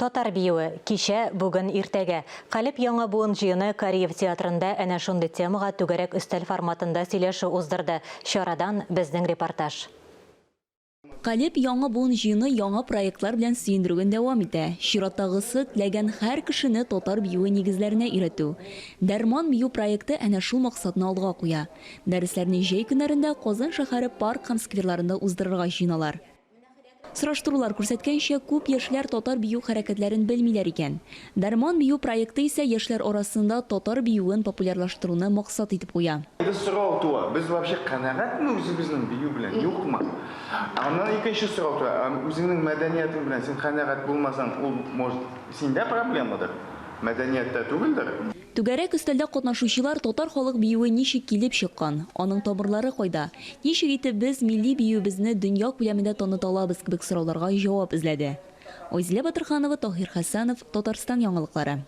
Татар биюе, кичә, бүген, иртәгә. Калеб яңа буын җыены Кариев театрында әнә шундый темага түгәрәк өстәл форматында сөйләшү уздырды. Чарадан безнең репортаж. Калеб яңа буын җыены яңа проектлар белән сөендерүен дәвам итә. Чираттагысы, теләгән һәр кешене татар биюе нигезләренә өйрәтү. Дәрман бию проекты әнә шул максатны алга куя. Дәресләрне җәй көннәрендә Казан шәһәре парк һәм скверларында уздырырга җыеналар. Сораштырулар күрсәткәнчә, күп яшьләр татар бию хәрәкәтләрен белмиләр икән. Дәрман бию проекты исә яшьләр арасында татар биюен популярлаштыруны максат итеп куя. Инде сорау туа, без вообще канәгатьме үзебезнең бию белән, юкмы? Аннан икенче сорау туа, ә үзеңнең мәдәниятең белән син канәгать булмасаң, ул, может, синдә проблемадыр, мәдәнияттә түгелдер? Түгәрәк өстәлдә катнашучылар татар халык биюе ничек килеп чыккан, аның тамырлары кайда, ничек итеп без милли биюебезне дөнья күләмендә таныта алабыз кебек сорауларга җавап эзләде. Айзилә Батырханова, Таһир Хәсәнов, Татарстан яңалыклары.